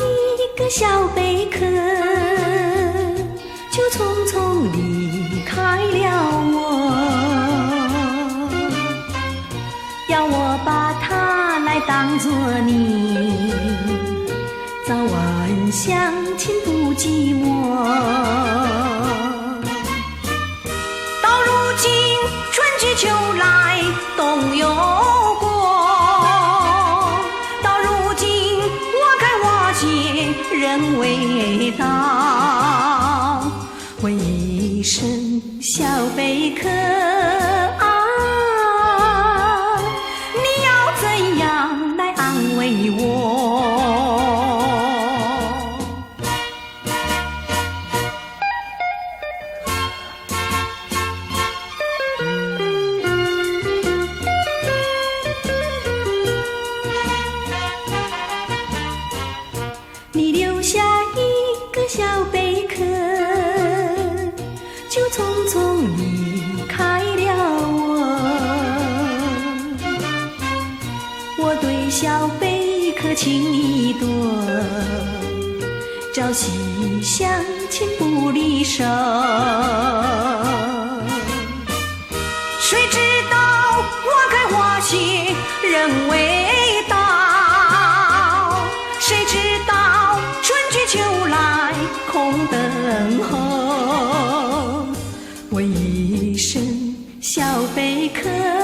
一個小貝殼，就匆匆離開了我，要我把它來當作你早晚相親不寂寞。到如今春去秋來冬又過，到如今花開花謝人未到，問一聲小貝殼啊，你要怎樣來安慰我？你留下一個小貝殼，就匆匆離開了我。我對小貝殼情意多，朝夕相親不離手。誰知道花開花謝人未到，誰知道春去秋來空等候。問一聲小貝殼。